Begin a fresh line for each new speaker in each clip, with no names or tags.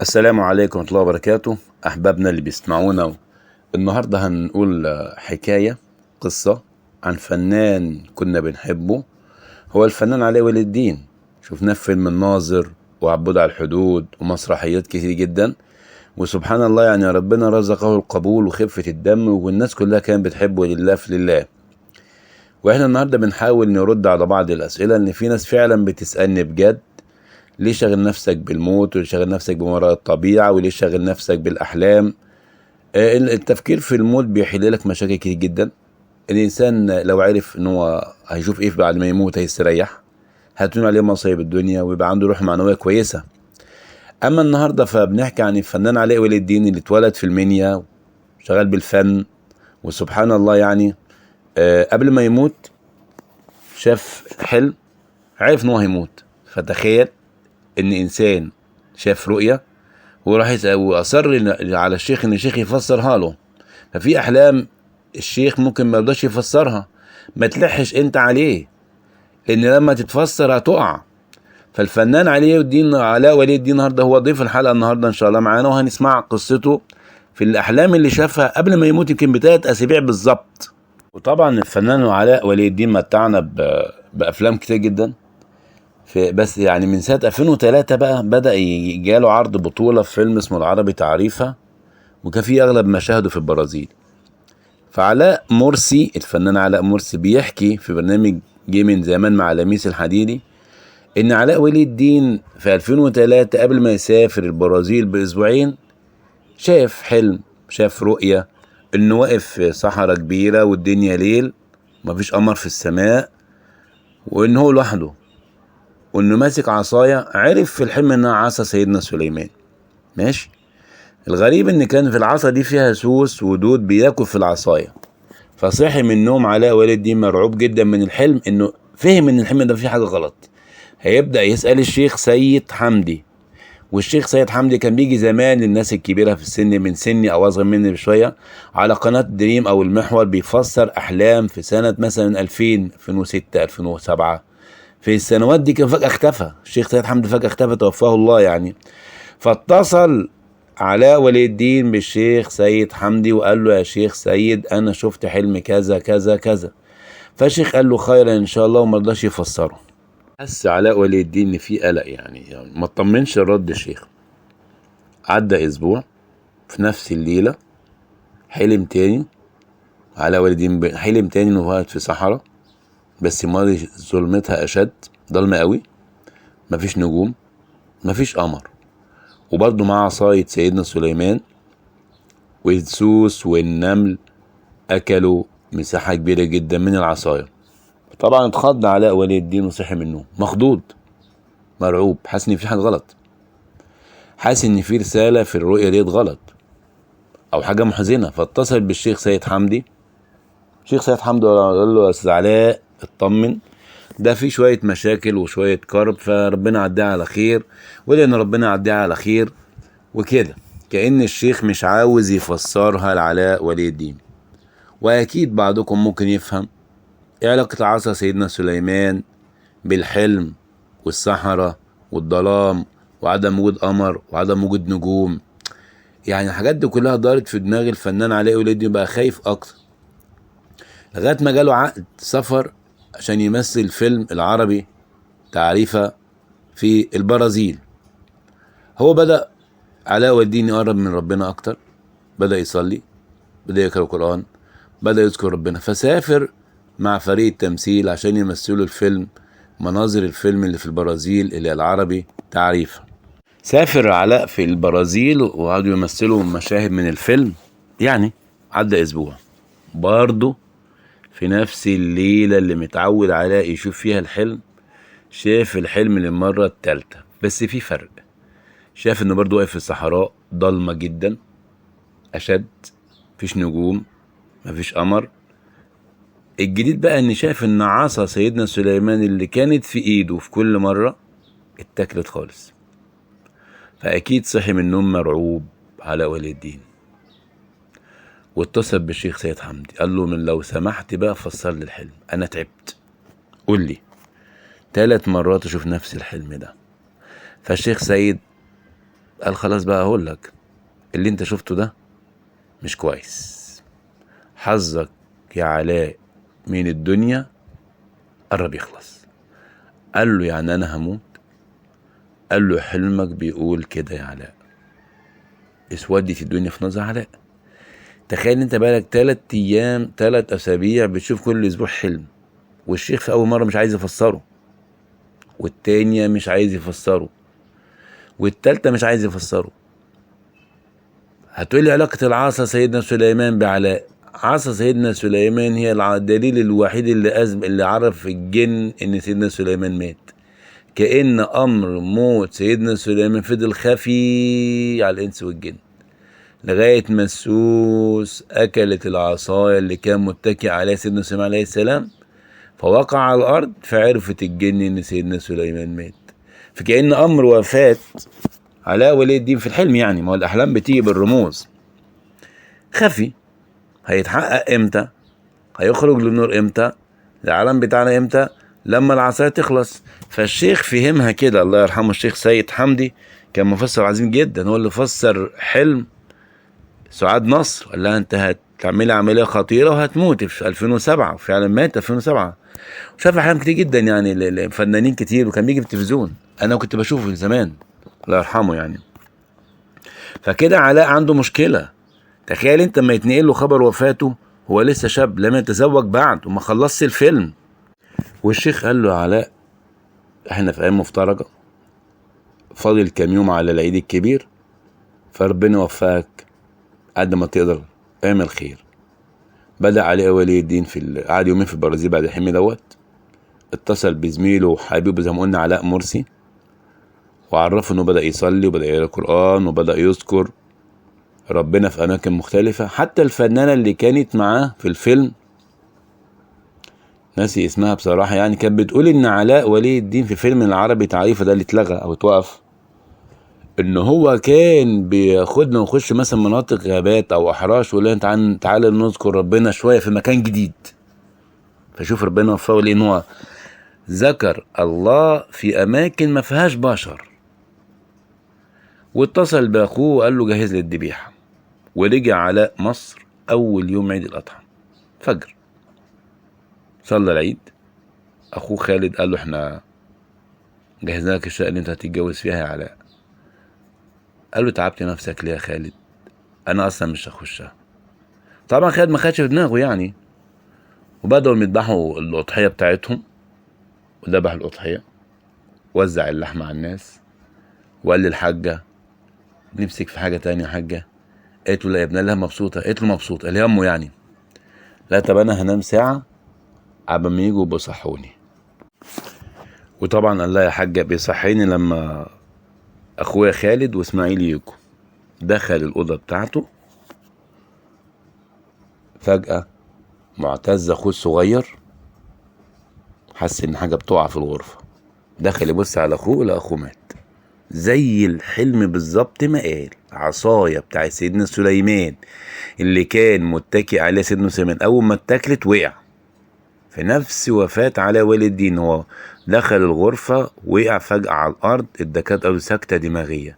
السلام عليكم ورحمة الله وبركاته. أحبابنا اللي بيسمعونا، النهاردة هنقول حكاية، قصة عن فنان كنا بنحبه، هو الفنان علاء ولي الدين. شفناه في فيلم الناظر وعبود على الحدود ومسرحيات كتير جدا، وسبحان الله يعني ربنا رزقه القبول وخفة الدم، والناس كلها كانت بتحبه لله في لله. واحنا النهاردة بنحاول نرد على بعض الأسئلة ان في ناس فعلا بتسألني بجد: ليه شاغل نفسك بالموت، وليه شاغل نفسك بمراء الطبيعة، وليه شاغل نفسك بالأحلام؟ التفكير في الموت بيحل لك مشاكل كتير جدا. الإنسان لو عرف إن هو هيشوف إيه بعد ما يموت هيستريح، هتون عليه مصايب الدنيا، ويبقى عنده روح معنوية كويسة. أما النهاردة فبنحكي عن الفنان علاء ولي الدين اللي اتولد في المنيا، شغال بالفن، وسبحان الله يعني قبل ما يموت شاف حلم، عرف إن هو هيموت. فتخيل ان انسان شاف رؤية وراح يسأل واصر على الشيخ ان الشيخ يفسرها له. ففي احلام الشيخ ممكن ما يرضاش يفسرها، ما تلحش انت عليه، لان لما تتفسر هتقع. فالفنان علاء ولي الدين النهارده هو ضيف الحلقة النهارده ان شاء الله معانا، وهنسمع قصته في الاحلام اللي شافها قبل ما يموت يمكن ب3 أسابيع بالظبط. وطبعا الفنان علاء ولي الدين متعنا بافلام كتير جدا، بس يعني من سنة 2003 بقى بدأ يجاله عرض بطولة في فيلم اسمه العربي تعريفة، وكان فيه أغلب مشاهده في البرازيل. فعلاء مرسي، الفنان علاء مرسي، بيحكي في برنامج جه من زمان مع لميس الحديدي إن علاء ولي الدين في 2003 قبل ما يسافر البرازيل بأسبوعين شاف حلم، شاف رؤية إنه واقف في صحراء كبيرة والدنيا ليل، مفيش قمر في السماء، وإن هو لوحده، وانه ماسك عصاية. عرف في الحلم انها عصا سيدنا سليمان. ماشي. الغريب ان كان في العصا دي فيها سوس ودود بياكل في العصاية. فصحي من النوم علاء ولي الدين مرعوب جدا من الحلم، انه فهم ان الحلم ده فيه حاجة غلط. هيبدأ يسأل الشيخ سيد حمدي، والشيخ سيد حمدي كان بيجي زمان للناس الكبيرة في السن، من سني او اصغر مني بشوية، على قناة دريم او المحور، بيفسر احلام في سنة مثلا 2000، 2006، 2007. في السنوات دي كان فجأة اختفى الشيخ سيد حمدي، فجأة اختفى، توفاه الله يعني. فاتصل علاء ولي الدين بالشيخ سيد حمدي وقال له: يا شيخ سيد، أنا شفت حلم كذا كذا كذا. فالشيخ قال له خيرا إن شاء الله، وما رضاش يفسره. حس علاء ولي الدين إن في قلق، يعني ما اطمنش الرد الشيخ. عدى أسبوع، في نفس الليلة حلم تاني علاء ولي الدين، حلم تاني إنه قاعد في صحراء، بس الماضي ظلمتها أشد، ضلمة قوي، مفيش نجوم، مفيش قمر، وبرضه مع عصاية سيدنا سليمان، والسوس والنمل أكلوا مساحة كبيرة جدا من العصاية. طبعا اتخض علاء ولي الدين وصحي من النوم مخضوض مرعوب، حاسس إن في حاجة غلط، حاسس إن في رسالة في الرؤية ديت غلط أو حاجة محزنة. فاتصل بالشيخ سيد حمدي. الشيخ سيد حمدي قال له: يا أستاذ علاء اطمن، ده في شوية مشاكل وشوية كرب، فربنا عديها على خير، ولأن ربنا عديها على خير وكده. كأن الشيخ مش عاوز يفسرها لعلاء ولي الدين. وأكيد بعضكم ممكن يفهم ايه علاقة عصا سيدنا سليمان بالحلم والصحراء والظلام وعدم وجود قمر وعدم وجود نجوم. يعني الحاجات دي كلها دارت في دماغ الفنان علاء ولي الدين، بقى خايف أكتر، لغاية ما جاله عقد سفر عشان يمثل فيلم العربي تعريفة في البرازيل. هو بدأ علاء ولي الدين يقرب من ربنا أكتر، بدأ يصلي، بدأ يقرأ القرآن، بدأ يذكر ربنا. فسافر مع فريق التمثيل عشان يمثلوا الفيلم، مناظر الفيلم اللي في البرازيل اللي العربي تعريفة. سافر علاء في البرازيل وقعدوا يمثلوا مشاهد من الفيلم. يعني عدى أسبوع، برضه في نفس الليلة اللي متعود علاء يشوف فيها الحلم، شاف الحلم للمرة الثالثة، بس في فرق. شاف انه برضه واقف في الصحراء ضلمة جدا أشد، مفيش نجوم، مفيش قمر. الجديد بقى ان شاف ان عصا سيدنا سليمان اللي كانت في ايده في كل مرة اتاكلت خالص. فأكيد صحي من النوم مرعوب علاء ولي الدين، واتصل بالشيخ سيد حمدي، قال له: من لو سمحت بقى فسر لي الحلم، انا تعبت، قول لي. 3 مرات اشوف نفس الحلم ده. فالشيخ سيد قال خلاص بقى اقول لك اللي انت شفته ده مش كويس، حظك يا علاء من الدنيا قرب يخلص. قال له يعني انا هموت؟ قال له حلمك بيقول كده يا علاء. اسودت الدنيا في نظر علاء. تخيل انت بقالك 3 ايام 3 اسابيع بتشوف كل اسبوع حلم، والشيخ في اول مرة مش عايز يفسره، والتانية مش عايز يفسره، والتالتة مش عايز يفسره. هتقولي علاقة العصا سيدنا سليمان بعلاء؟ عصا سيدنا سليمان هي الدليل الوحيد اللي عرف الجن ان سيدنا سليمان مات. كأن امر موت سيدنا سليمان فضل خفي على الانس والجن لغاية ما السوس اكلت العصاية اللي كان متكئ عليها سيدنا سليمان عليه السلام، فوقع على الارض، فعرفت الجن ان سيدنا سليمان مات. فكأن امر وفاة علاء ولي الدين في الحلم، يعني ما هو الاحلام بتيجي بالرموز، خفي. هيتحقق امتى؟ هيخرج للنور امتى؟ العالم بتاعنا امتى؟ لما العصاية تخلص. فالشيخ فهمها كده، الله يرحمه الشيخ سيد حمدي، كان مفسر عظيم جدا، هو اللي فسر حلم سعاد نصر، قال لها انت هتعملي عملية خطيرة وهتموتي في 2007، وفعلا مات 2007. وشاف احلام كتير جدا يعني لفنانين كتير، وكان بيجي في التلفزيون، انا كنت بشوفه من زمان، الله يرحمه يعني. فكده علاء عنده مشكلة. تخيل انت لما يتنقل له خبر وفاته، هو لسه شاب لم يتزوج بعد وما خلصش الفيلم. والشيخ قال له علاء احنا في ايام مفترجة، فاضل كام يوم على العيد الكبير، فربنا وفقك قد ما تقدر، اعمل خير. بدأ علاء ولي الدين في قعد يومين في البرازيل بعد الحلم دوت. اتصل بزميله وحبيبه زي ما قلنا علاء مرسي، وعرفه انه بدأ يصلي وبدأ يقرأ القرآن وبدأ يذكر ربنا في اماكن مختلفة. حتى الفنانة اللي كانت معاه في الفيلم، ناسي اسمها بصراحة يعني، كانت بتقول ان علاء ولي الدين في فيلم العربي تعريفه ده اللي اتلغى او اتوقف، ان هو كان بياخدنا ونخش مثلا مناطق غابات او احراش، ويقول لنا تعالى نذكر ربنا شوية في مكان جديد. فشوف ربنا وفقه ليه ان هو ذكر الله في اماكن ما فيهاش بشر. واتصل باخوه وقال له جهز لي الذبيحة. ورجع علاء مصر اول يوم عيد الاضحى فجر، صلى العيد. اخوه خالد قال له احنا جهزنا لك الشقة اللي انت هتتجوز فيها يا علاء. قال له تعبت نفسك ليه يا خالد، انا اصلا مش هخشها. طبعا خالد ما خدش في دماغه يعني، وبداوا يذبحوا الاضحية بتاعتهم، وذبح الاضحية، وزع اللحمة على الناس، وقال للحاجة نفسك في حاجة تانية يا حاجة؟ قالت له لا يا ابن الله مبسوطة. قالت له مبسوطة، قال يا امه يعني لا، طب انا هنام ساعة عبال ما يجوا بيصحوني. وطبعا قال لها يا حاجة بيصحيني لما اخويا خالد واسماعيل يجوا. دخل الاوضة بتاعته، فجاة معتز اخوه الصغير حس ان حاجة بتقع في الغرفة، دخل يبص على اخوه لقى اخوه مات زي الحلم بالظبط ما قال. عصاية بتاع سيدنا سليمان اللي كان متكئ عليها سيدنا سليمان اول ما اتكلت وقع في نفس وفاة علاء ولي الدين. هو دخل الغرفة وقع فجأة على الأرض، الدكاترة قالوا سكتة دماغية.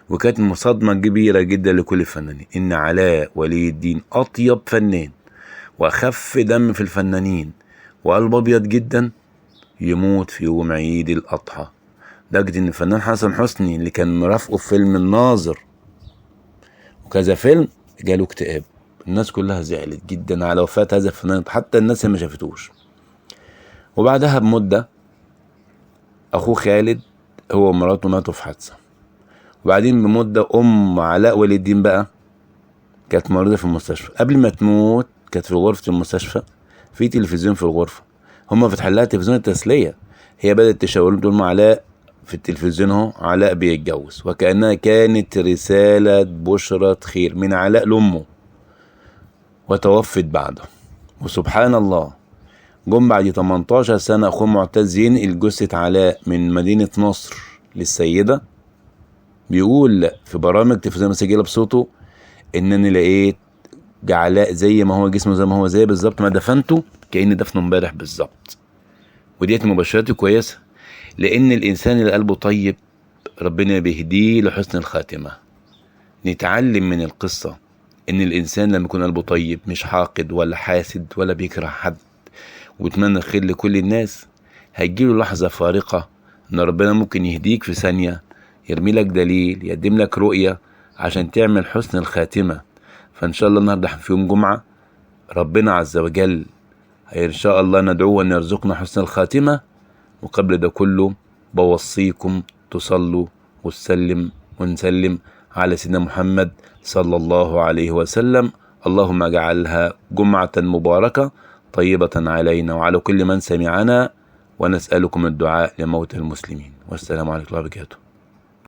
وكانت مصادمة كبيرة جدا لكل الفنانين إن علاء ولي الدين أطيب فنان وأخف دم في الفنانين وقلب أبيض جدا، يموت في يوم عيد الأضحى. لدرجة إن الفنان حسن حسني اللي كان مرافقة في فيلم الناظر وكذا فيلم جاله اكتئاب. الناس كلها زعلت جدا على وفاة هذا الفنان، حتى الناس اللي ما شافتوش. وبعدها بمدة أخوه خالد هو ومراته ماتوا في حادثة. وبعدين بمدة أم علاء ولي الدين بقى كانت مريضة في المستشفى. قبل ما تموت كانت في غرفة المستشفى، في تلفزيون في الغرفة، هما فتح لها تلفزيون التسلية، هي بدأت تشاور تقول مع علاء في التلفزيون اهو علاء بيتجوز، وكأنها كانت رسالة بشرة خير من علاء لأمه. وتوفت بعده. وسبحان الله جم بعد 18 سنة أخوه معتز ينقل جثة علاء من مدينة نصر للسيدة، بيقول في برامج تلفزيون مسجلة بصوته إن أنا لقيت علاء زي ما هو، جسمه زي ما هو، زي بالظبط ما دفنته كأن دفنه امبارح بالظبط. وديت مبشرات كويسة، لأن الإنسان اللي قلبه طيب ربنا بيهديه لحسن الخاتمة. نتعلم من القصة إن الإنسان لما يكون قلبه طيب، مش حاقد ولا حاسد ولا بيكره حد، ويتمنى الخير لكل الناس، هيجيله لحظة فارقة إن ربنا ممكن يهديك في ثانية، يرمي لك دليل، يقدم لك رؤية عشان تعمل حسن الخاتمة. فإن شاء الله النهاردة في يوم جمعة، ربنا عز وجل إن شاء الله ندعوه أن يرزقنا حسن الخاتمة. وقبل ده كله بوصيكم تصلوا وتسلم ونسلم على سيدنا محمد صلى الله عليه وسلم. اللهم اجعلها جمعة مباركة طيبة علينا وعلى كل من سمعنا، ونسألكم الدعاء لموت المسلمين. والسلام عليكم ورحمة الله وبركاته.